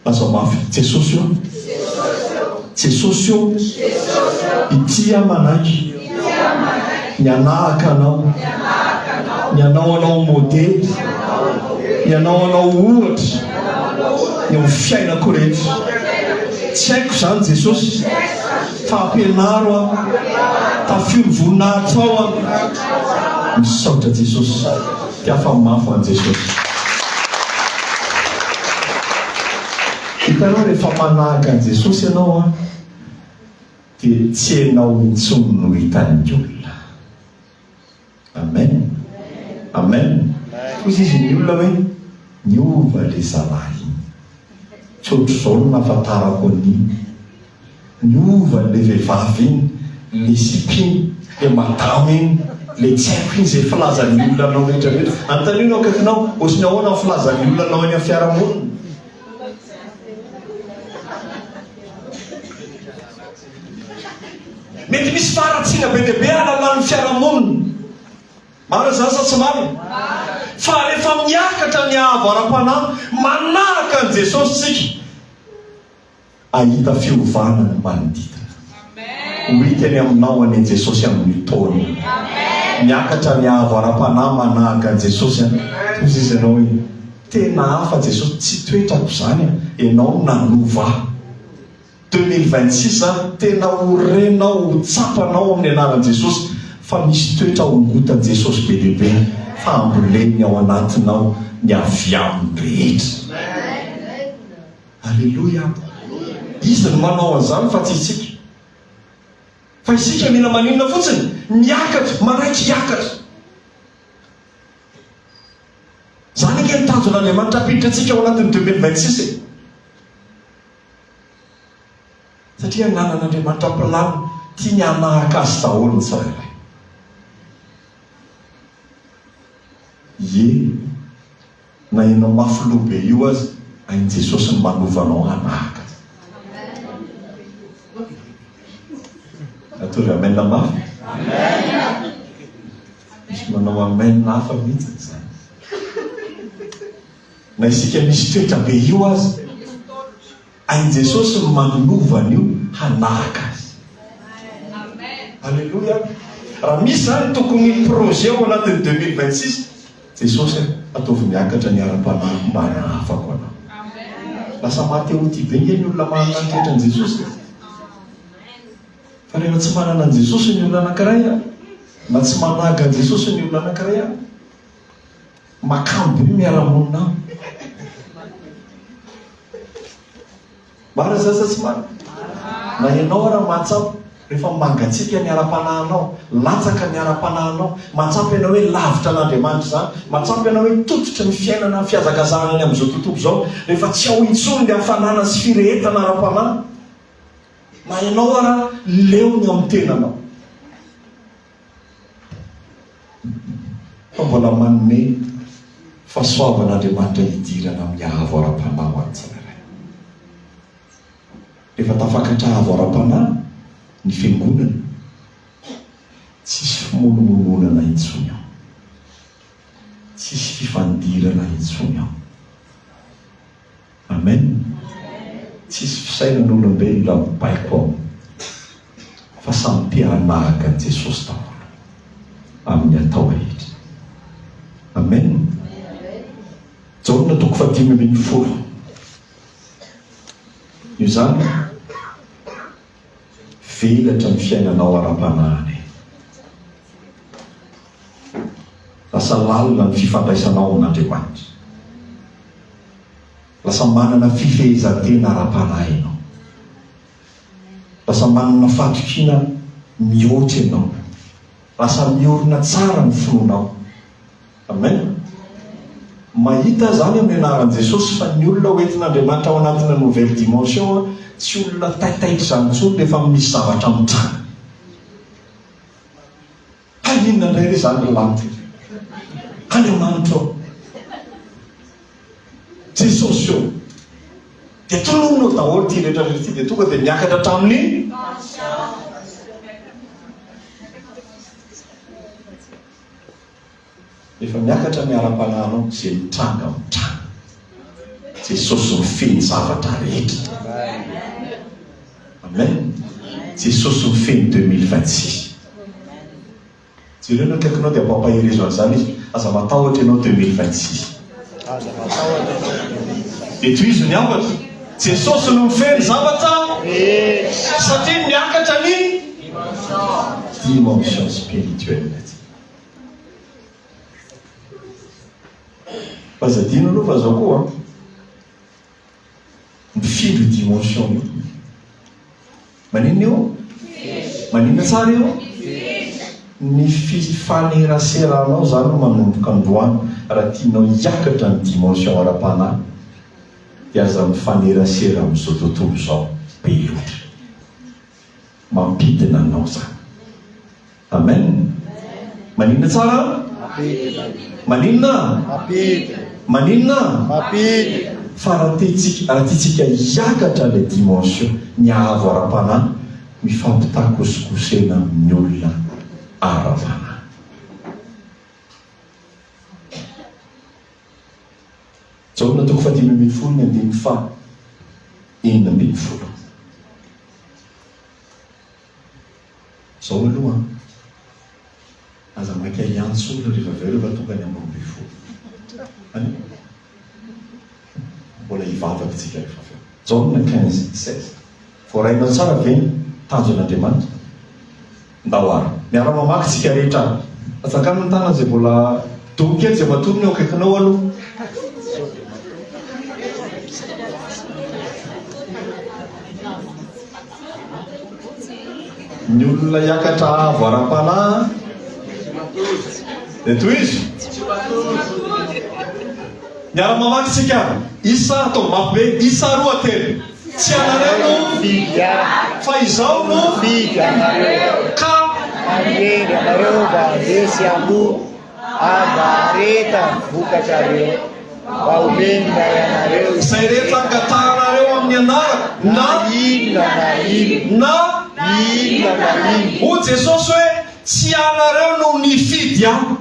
Lazao mafy, Jesosy ô, Jesosy ô, ity aho manaiky ny hanahaka Anao, ny hanao Anao modely, ny hanao Anao ohatra eo amin'ny fiainako rehetra. Tsy haiko izany Jesosy, fa ampianaro aho, tafio ny voninahitrao aho. Misaotra Jesosy. Tiafa mafy an'i Jesosy. Hitanao rehefa manahaka an'i Jesosy ianao an, dia tsy ianao intsony no hitan'ny olona. Amen. Amen. Hoy izy ny olona hoe niova le zalahy iny. Tsy ohatr'izao no nahafantarako an'iny. Niova ilay vehivavy iny, ilay sipa iny, ilay madama iny, ilay tsy haiko iny, izay filazan'ny olona anao rehetra rehetra. Anontanio ny eo akaikinao, ohatry ny ahoana ny filazan'ny olona anao eny amin'ny fiarahamonina? Mety misy faharatsiana be dia be alalan'ny fiarahamonina. Marina izany sa tsy marina? Fa rehefa miakatra ny haavo ara-panahy manahaka an'i Jesosy isika, hahita fiovana ny manodidina. Ho hita eny aminao anie Jesosy amin'io taona io. Miakatra ny haavo ara-panahy manahaka an'i Jesosy an. Hoy izy ianao hoe, tena hafa Jesosy, tsy toetrako izany an, ianao no nanova ahy. 2026 a, tena ho renao, ho tsapanao amin'ny anaran'i Jesosy fa misy toetra hongotan'i Jesosy be dia be fa amboleny ao anatinao ny avy aminy rehetra. Aleloia! Izy no manao an'izany fa tsy isika. Fa isika mila maninona fotsiny? Miakatra, manaiky hiakatra. Izany ange ny tanjon'Andriamanitra hampiditra antsika ao anatin'ny 2026 e. Satria ananan'Andriamanitra plan tiany hanahaka azy daholo ny tsirairay. Ie, na ianao mafy loha be io aza, hain'i Jesosy ny manova anao hanahaka azy. Ataovy amen mafy. Misy manao amen hafa mihitsy izany. Na isika misy toetra be io aza, hain'i Jesosy ny manova an'io hanahaka Azy. Aleloia! Raha misy izany tokony projet ao anatin'ny 2026, Jesosy a, ataovy miakatra ny ara-panahiko mba hanahafako Anao. Lasa maha-te-ho tia be nge ny olona manana ny toetran'i Jesosy e. Fa rehefa tsy manana an'i Jesosy ny olona anankiray a, na tsy manahaka an'i Jesosy ny olona anankiray a, Makamo be miara-monina aminy. Marina izany sa tsy marina? Na ianao ara mahatsapa rehefa mangatsiaka ny ara-panahinao, latsaka ny ara-panahinao, mahatsapa ianao hoe lavitra an'Andriamanitra izany, mahatsapa ianao hoe tototry ny fiainana ny fihazakazahana ny amin'izao tontolo izao, rehefa tsy ao intsony ny hafanana sy firehetana ara-panahy, na ianao ara leo ny amin'ny tenanao. Fa mbola manome fahasoavana Andriamanitra hidirana amin'ny haavo ara-panahy ho an'ny tsirairay. Rehefa tafakatra haavo ara-panahy ny fiangonana, tsisy fimonomononana intsony ao. Tsisy fifandirana intsony ao. Amen! Tsisy fisainan'olombelona mibaiko ao fa samy te hanahaka an'i Jesosy daholo amin'ny atao rehetra. Amen! Jaona toko fahadimy ambin'ny folo. Io izany velatra ny fiainanao ara-panahy anie. Lasa lalina ny fifandraisanao amin'Andriamanitra. Lasa manana fifehezan-tena ara-panahy ianao. Lasa manana fahatokiana mihoatra ianao. Lasa miorina tsara ny finoanao. Amen. Mahita aho izany amin'ny anaran'i Jesosy fa ny olona hoentin'Andriamanitra ao anatina nouvelle dimension tsy olona taitaitra izany intsony rehefa misy zavatra mitranga. Hay inona indray re izany ry lanitra e! Andriamanitra ô! Jesosy ô! Dia tononina ao daholo ity rehetra rehetra ity dia tonga dia miakatra hatramin'ny Efa miakatra ny ara-panahinao izay mitranga mitranga. Jesosy mifehy ny zavatra rehetra. Amen. Jesosy mifehy ny 2026. Jereo ny akaikinao dia ampampaherezo an'izany izy. Aza matahotra ianao 2026. Aza matahotra ianao 2026. Dia tohizo ny hafatra. Jesosy no mifehy ny zavatra satria miakatra ny dimension spirituelle. Fa aza adino aloha fa zao koa an, mifindra io dimension io. Maninona io? Maninona tsara io? Ny fifaneraseranao zany manomboka androany raha tianao hiakatra ny dimension ara-panahy dia aza mifanerasera amin'izao tontolo izao be loatra. Mampidina anao zany. Amen. Maninona tsara? Maninona? Maninona? Fa raha tiantsika raha tiantsika hiakatra ilay dimension, ny haavo ara-panahy, Mifampitakosokosena amin'ny olona ara-panahy. Jaona toko fahadimy ambin'ny folo ny andininy faha 16. Izao aloha an! Aza maika hiantso olona rehefa avy eo rehefa tonga ny 12. Any? Mbola hivavaka isika rehefa avy eo. Jaona 15, 16. Voarainao tsara ve ny tanjon'Andriamanitra? Ndao ary. Miara-mamaky isika rehetra ary. Atsangano ny tanana izay mbola domy kely izay matory ny eo akaikinao aloha. Ny olona hiakatra avo ara-panahy dia tohizo. Miara-mamaky isika. Isa, ataovy mafy be. Isa, roa, telo. Tsy anareo no Mifidy ahy. Fa izaho no Mifidy anareo. Ka. Hanendry anareo mba handeha sy hamoa ary mba hahareta ny vokatrareo, mba homen'ny Ray anareo Izay rehetra angatahanareo amin'ny anarako, na. Na inona na inona. Na. Inona na inona. Hoy Jesosy hoe, Tsy ianareo no nifidy ahy.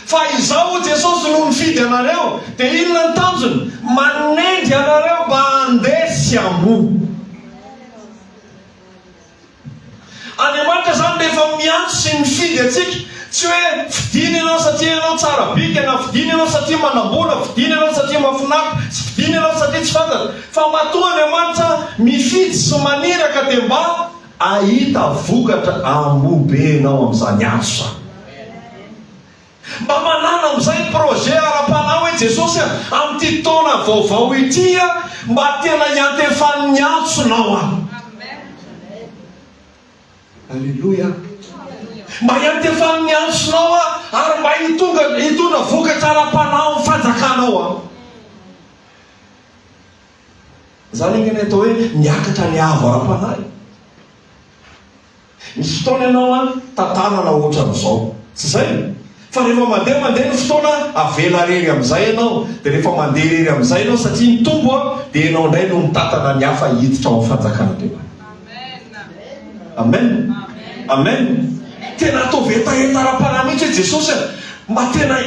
Fa Izaho, hoy Jesosy, no nifidy anareo. Dia inona ny tanjony? Manendry anareo mba handeha sy hamoa. Andriamanitra izany rehefa miantso sy mifidy antsika, tsy hoe fidiny ianao satria ianao tsara bika, na fidiny ianao satria manam-bola, fidiny ianao satria mahafinaritra, tsy fidiny ianao satria tsy fantatra. Fa matoa Andriamanitra mifidy sy maniraka dia mba Ahita vokatra amboa be ianao amin'izany antso izany. Mba manàna amin'izay projet ara-panahy hoe Jesosy a, amin'ity taona vaovao ity a, mba tena hiantefan'ny antsonao aho. Aleloia. Mba hiantefan'ny antsonao aho ary mba hitonga hitondra vokatra ara-panahy amin'ny fanjakanao aho. Izany ange ny atao hoe miakatra ny avo ara-panahy. Misy fotoana ianao an, tantanana ohatran'izao. Tsy izay? Fa rehefa mandeha mandeha ny fotoana, avela rery amin'izay ianao. Dia rehefa mandeha irery amin'izay ianao satria mitombo an, dia ianao indray no mitantana ny hafa hiditra ao amin'ny fanjakan'Andriamanitra. Amen. Amen. Tena ataovy hetaheta ara-panahy mihitsy hoe Jesosy a, mba tena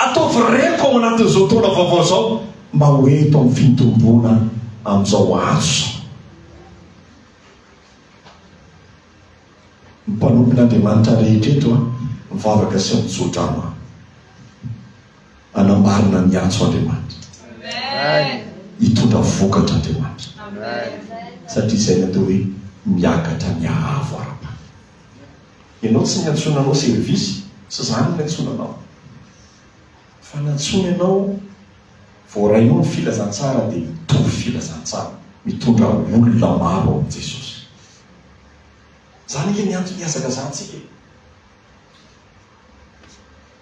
Ataovy reko ao anatin'izao taona vaovao izao mba ho eto amin'ny fitomboana amin'izao antso izao. Ny mpanompon'Andriamanitra rehetra eto an, mivavaka sy mitsodrano an, anamarina ny antso Andriamanitra. Hitondra vokatra Andriamanitra. Satria izay ny atao hoe miakatra ny haavo ara-panahy. Ianao tsy niantsoana anao service, tsy izany no niantsoana anao. Fa nantsoina ianao, voarainao ny filazantsara dia mitory filazantsara, mitondra olona maro ao amin'i Jesosy. Izany ange ny antony ihazakazahantsika e.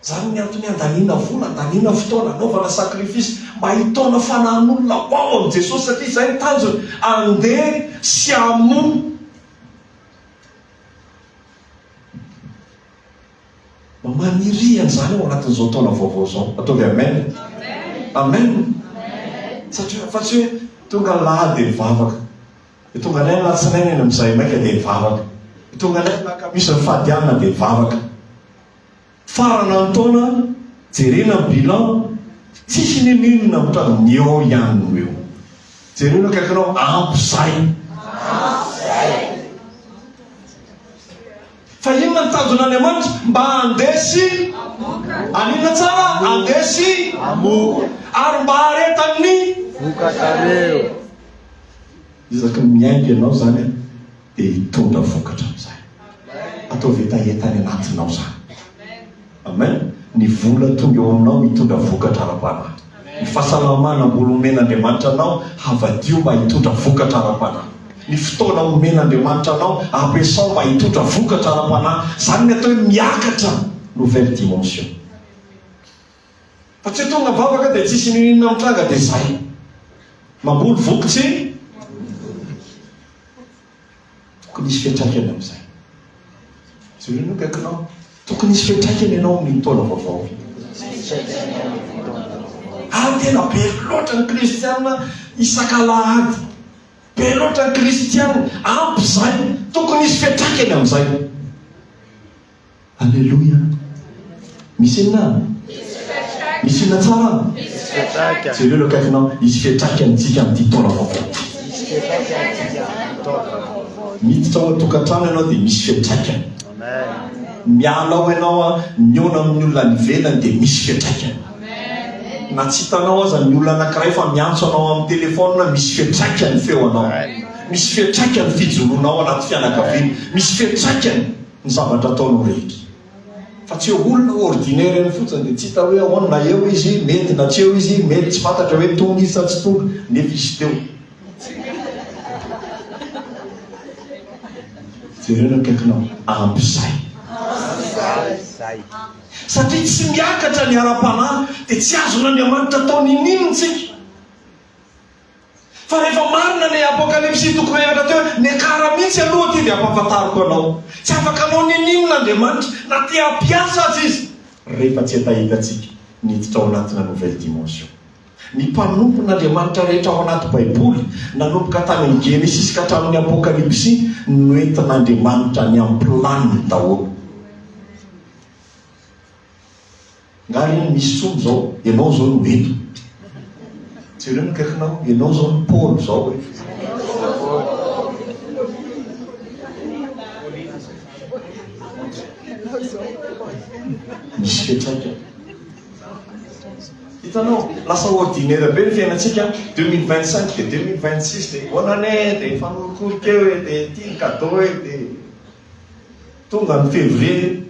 Izany ny antony andaniana vola, andaniana fotoana, anaovana sacrifice mba hitaona fanahin'olona ho ao amin'i Jesosy satria izay ny tanjony, andeha sy hamoa. Mba maniria an'izany ao anatin'izao taona vaovao izao. Ataovy amen. Amen. Satria fa tsy hoe tonga ny lahady dia mivavaka. Dia tonga indray ny latsinainy any amin'izay maika dia mivavaka. Dia tonga indray ny lakamisy ny fadianina dia mivavaka. Farana ny taona, jerena ny bilan, tsisy n'inon'inona mitranga, ny eo ihany no eo. Jereo ny akaikinao, ampy zay. Fa inona ny tanjon'Andriamanitra? Mba handeha sy haninona tsara? Handeha sy Hamoa. Ary mba haharetan'ny Vokatrareo. Isaky ny miainga ianao izany dia hitondra vokatra amin'izay. Ataovy hetaheta any anatinao izany. Amen. Ny vola tonga eo aminao hitondra vokatra ara-panahy. Ny fahasalamana mbola omen'Andriamanitra anao havadio mba hitondra vokatra ara-panahy. Ny fotoana omen'Andriamanitra anao ampiasao mba hitondra vokatra ara-panahy. Izany ny atao hoe miakatra nouvelle dimension. Fa tsy hoe tonga mivavaka dia tsisy n'inon'inona mitranga dia zay. Mamboly voky tsy Tokony hisy fiantraikany amin'izay. Jereo ny akaikinao. Tokony hisy fiantraikany ianao amin'iny taona vaovao iny. Ary tena be loatra ny kristiana isak'alahady. Be loatra ny kristiana, ampy izay, tokony hisy fiantraikany amin'izay. Aleloia! Misy inona? Misy inona tsara? Misy fiantraikany. Jereo eo akaikinao, hisy fiantraikany tsika amin'ity taona vaovao ity. Hisy fiantraikany tsika amin'ity taona vaovao. Miditra ao an-tokantrano ianao dia misy fiantraikany. Amen. Miala ao ianao, mihaona amin'ny olona any ivelany dia misy fiantraikany. Na tsy hitanao aza ny olona anankiray fa miantso anao amin'ny telefaonina, misy fiantraikany ny feo anao. Misy fiantraikany ny fijoroanao anaty fianakaviana. Misy fiantraikany ny zavatra ataonao rehetra. Fa tsy hoe olona ordinaire eny fotsiny dia tsy hita hoe ahoana na eo izy mety na tsy eo izy mety, tsy fantatra hoe tonga izy sa tsy tonga nefa izy teo. Jereo ny akaikinao, ampy izay. Zay. Satria tsy miakatra ny ara-panahy dia tsy azon'Andriamanitra atao n'inon'inona isika. Fa rehefa marina ilay Apokalypsy toko fahefatra teo hoe miakara mihitsy aloha aty dia ampahafantariko anao. Tsy afaka hanao n'inon'inona Andriamanitra na te hampiasa aza Izy rehefa tsy hetahetantsika ny hiditra ao anatina nouvelle dimension. Ny mpanompon'Andriamanitra rehetra ao anaty Baiboly, nanomboka tany amin'ny Genesisy ka hatramin'ny Apokalypsy, noentin'Andriamanitra ny amin'ny planiny daholo. Nga reny misy tsony zao, ianao zao no eto. Jereo ny akaikinao, ianao zao no Paoly zao e. Misy fiantraikany. Hitanao, lasa ordinaire be ny fiainantsika, 2025 dia 2026 dia bonne année dia mifanorokoroka eo e, dia ity ny cadeau e, dia Tonga ny février,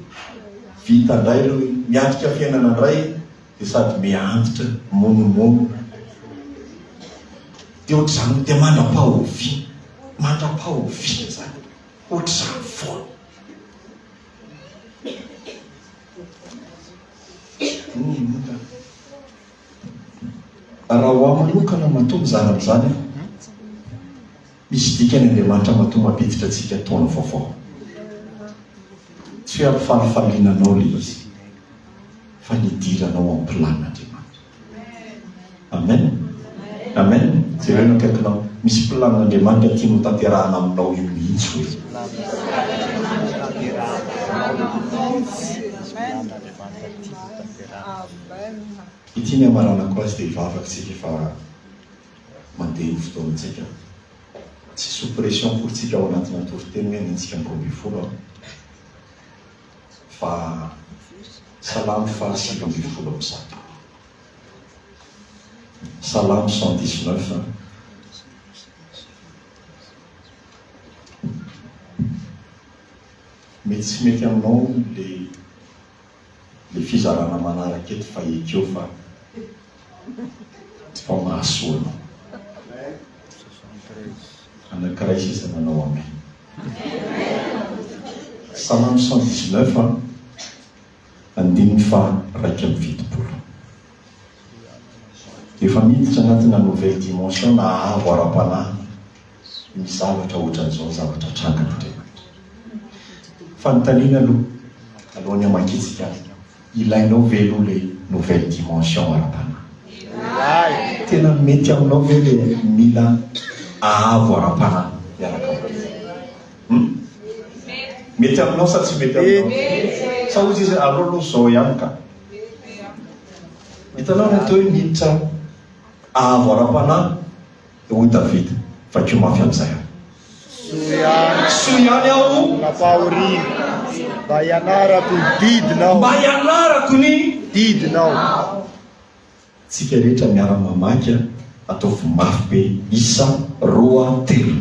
vita indray aloha iny, miatrika fiainana indray dia sady miha-antitra, monomonona. Dia ohatr'izany, dia mandra-pahoviana, mandra-pahoviana izany, ohatr'izany foana. Raha ho ahy manokana matoa mizara an'izany aho, Misy dikany Andriamanitra matoa mampiditra antsika taona vaovao. Tsy hoe ampifalifaliana anao ilay izy fa ny hidiranao amin'ny planin'Andriamanitra. Amen. Amen. Jereo ny akaikinao. Misy planin'Andriamanitra tiany ho tanterahana aminao io mihitsy hoe. Ity ny hamaranako azy dia hivavaka isika fa mandeha ny fotoanantsika. Tsy sous pression akory tsika ao anatina toriteny hoe hanenjika ny 12 an! Fa Salamo faha 119. Salamo 119 an! Mety tsy mety aminao le Le fizarana manaraka eto fa ekeo fa fa mahasoa anao. Anakiray sisa nanao amen. Salamo 119 an, andininy faha 71. Efa miditra anatina nouvelle dimension na avo ara-panahy ny zavatra ohatran'izao ny zavatra atrangan'Andriamanitra. Fanontaniana aloha, alohan'ny hamakiantsika azy, ilainao ve aloha ilay nouvelle dimension ara-panahy? Tena mety aminao ve ilay mila avo ara-panahy miaraka aminao? Hum? Mety aminao sa tsy mety aminao? Sa hoy izy, aleo aloha izao ihany ka. Hitanao ny atao hoe miditra avo ara-panahy? Dia hoy Davida, Vakio mafy amin'izay aho. Soa ihany. Soa ihany aho. Nampahoriana. Mba hianarako ny didinao. Mba hianarako ny. Didinao. Tsika rehetra miara-mamaky a, ataovy mafy be, isa, roa, telo.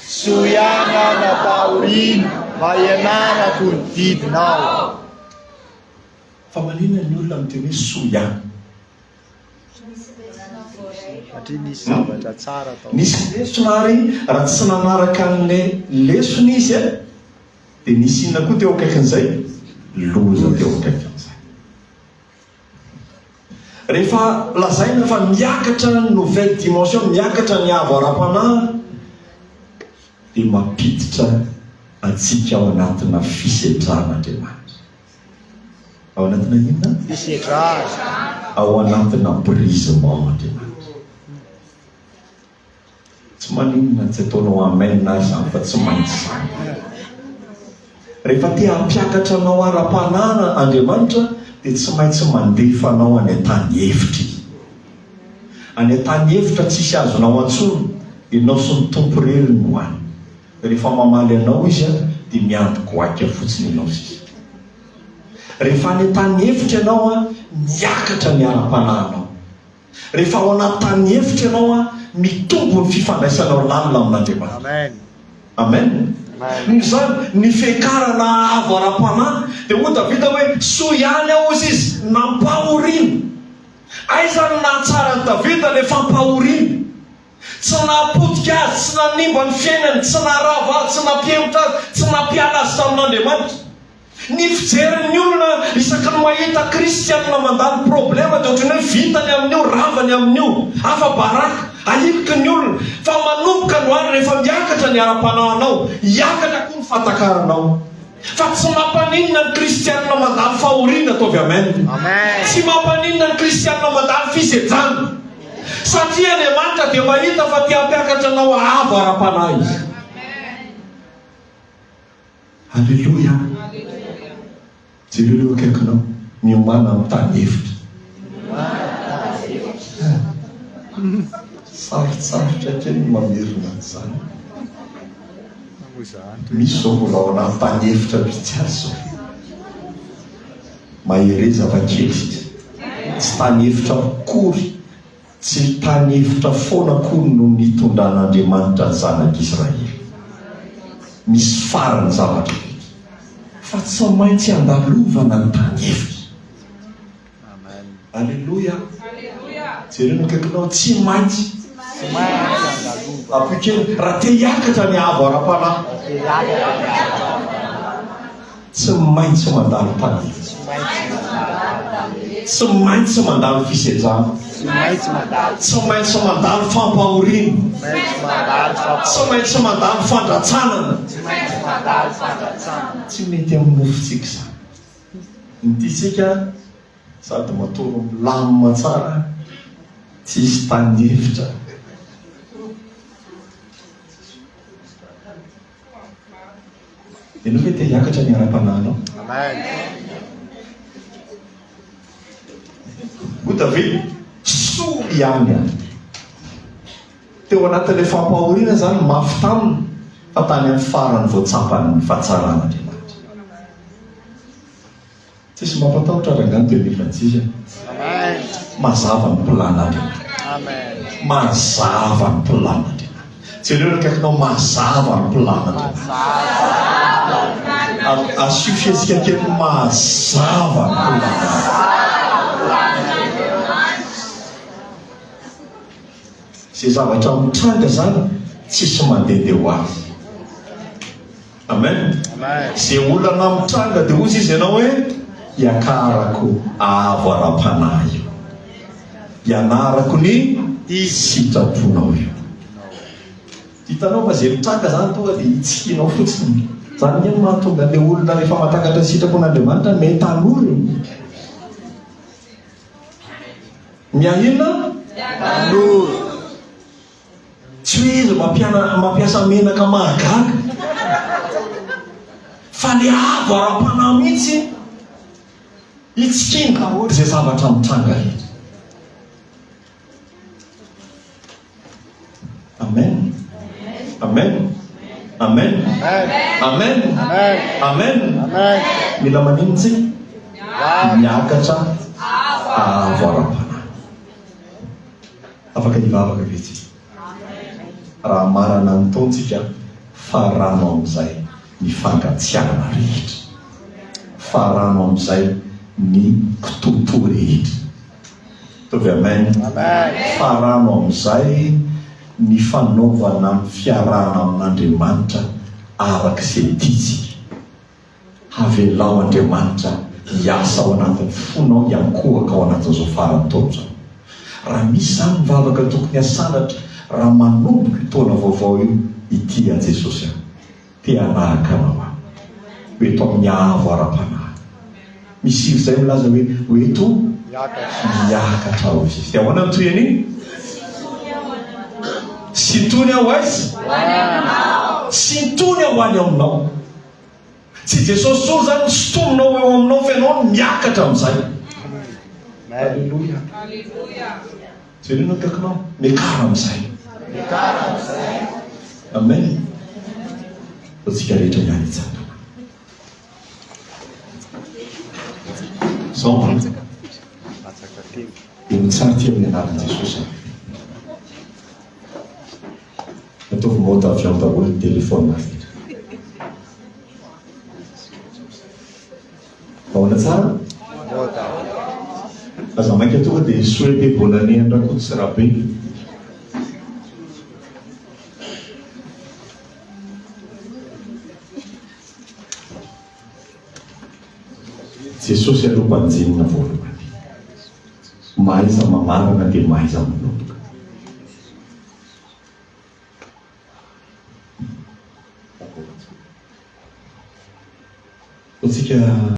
Soa ihany aho nampahoriana, mba hianarako ny didinao. Fa maninona ny olona miteny hoe soa ihany? Satria nisy zavatra tsara tao. Nisy lesona ary raha tsy nanaraka an'ilay lesona izy dia nisy inona koa teo akaikin'izay? Loza teo akaikin'izay. Rehefa lazaina fa miakatra ny nouvelle dimension, miakatra ny avo ara-panahy dia mampiditra antsika ao anatina fisedrana Andriamanitra. Ao anatina inona? Fisedrana. Ao anatina brisement Andriamanitra. Tsy maninona tsy ataonao amen ary izany fa tsy maintsy izany. Rehefa te hampiakatra anao ara-panahy Andriamanitra dia tsy maintsy mandefa anao any an-tany efitra Izy. Any an-tany efitra tsisy azonao antsoina, ianao sy ny Tompo irery no any. Rehefa mamaly anao Izy dia miandry goaika fotsiny ianao sisa. Rehefa any an-tany efitra ianao, miakatra ny ara-panahinao. Rehefa ao anaty tany efitra ianao an, mitombo ny fifandraisanao lalina amin'Andriamanitra. Amen. Amen. Noho izany, ny fiakarana avo ara-panahy, dia hoy Davida hoe, Soa ihany aho, hozy izy, nampahoriana. Aiza no nahatsara an'i Davida ilay fampahoriana? Tsy nahapotika azy, tsy nanimba ny fiainany, tsy naharava azy, tsy nampihemotra azy, tsy nampiala azy tamin'Andriamanitra. Ny fijerin'ny olona isaky ny mahita kristianina mandalo problema dia ohatran'ny hoe vita ny amin'io, rava ny amin'io, afa-baraka, ahiliky ny olona. Fa manomboka androany rehefa miakatra ny ara-panahinao, hiakatra koa ny fahatakaranao. Fa tsy mampaninona ny kristianina mandalo fahoriana, ataovy amen. Tsy mampaninona ny kristianina mandalo fisedrana. Satria Andriamanitra dia mahita fa te hampiakatra anao avo ara-panahy Izy. Aleloia! Jereo ireo akaikinao, miomàna amin'ny tany efitra. Sarotsarotra kely ny mamerina an'izany. Misy izao mbola ao anaty tany efitra mihitsy aza izao. Mahereza fa kely sisa. Tsy tany efitra akory. Tsy tany efitra foana akory no nitondran'Andriamanitra ny zanak'Israely. Misy farany zavatra rehetra. Fa tsy maintsy andalovana ny tany efitra. Aleloia. Jereo ny akaikinao, tsy maintsy. Ampio kely, raha te hiakatra ny haavo ara-panahy. Tsy maintsy mandalo tany. Tsy maintsy mandalo fisedrana. Tsy maintsy mandalo fampahoriana. Tsy maintsy mandalo fandratsanana. Tsy mety amin'ny nofontsika izany. Ny tiantsika sady matory milamina tsara, tsisy tany efitra. Ianao ve te hiakatra ny ara-panahinao? Amen. Hoy Davida, soa ihany aho. Teo anatin'ilay fampahoriana izany mafy taminy, fa tany amin'ny farany vao tsapany ny fahatsaran'Andriamanitra. Tsisy mampatahotra rangahy ny 2026 a. Mazava ny plan-n'Andriamanitra. Mazava ny plan-n'Andriamanitra. Jereo ny akaikinao, mazava ny plan-n'Andriamanitra. Asio fihetsika kely, mazava ny plan-n'Andriamanitra. Izay zavatra mitranga izany tsisy mandehandeha ho azy. Amen. Ze olana mitranga dia hozy izy ianao hoe hiakarako avo ara-panahy io. Hianarako ny sitraponao io. Hitanao fa ze mitranga zany tonga dia hitsikinao fotsiny. Zany anie no mahatonga an'le olona rehefa mahatakatra ny sitrapon'Andriamanitra mety hanorina. Miaina? Tanora. Tsy hoe izy mampiana mampiasa menaka mahagaga fa le avo ara-panahy mihitsy hitsikiany daholo izay zavatra mitranga rehetra. Amen. Amen. Amen. Amen. Amen. Mila maninona tsika? Miakatra avo ara-panahy. Afaka hivavaka ve tsika? Raha hamarana ny taontsika, farano amin'izay ny fangatsiahana rehetra. Farano amin'izay ny kitoatoa rehetra. Mitovy amen. Farano amin'izay ny fanaovana ny fiarahana amin'Andriamanitra araka izay tiantsika. Havelao Andriamanitra hiasa ao anatin'ny fonao hiankohoka ao anatin'izao faran'ny taona izao. Raha misy izany ny vavaka tokony hasandratra raha manomboka io taona vaovao io, ity aho Jesosy a! Te hanahaka Anao aho. Ho eto amin'ny haavo ara-panahy. Misy hira izay milaza hoe, ho eto miakatra aho Jesosy. Dia ahoana ny tohin'iny? Sintony aho aiza? Sintony aho any aminao. Tsy Jesosy intsony izany no sintominao eo aminao fa ianao no miakatra amin'izay. Aleloia. Jereo ny akaikinao. Miakara amin'izay. Miakara amin'izay. Amen. Antsika rehetra ihany hitsangana. Zao an. Dia mitsara aty amin'ny anaran'i Jesosy aho. Ataovy mode avion daholo ny téléphone rehetra. Ahoana tsara? Mode avion. Aza maika tonga dia souhaiter bonne année an-dRakoto sy Rabe. Jesosy aloha banjinina voalohany. Mahaiza mamarana dia mahaiza manomboka. Hotsika.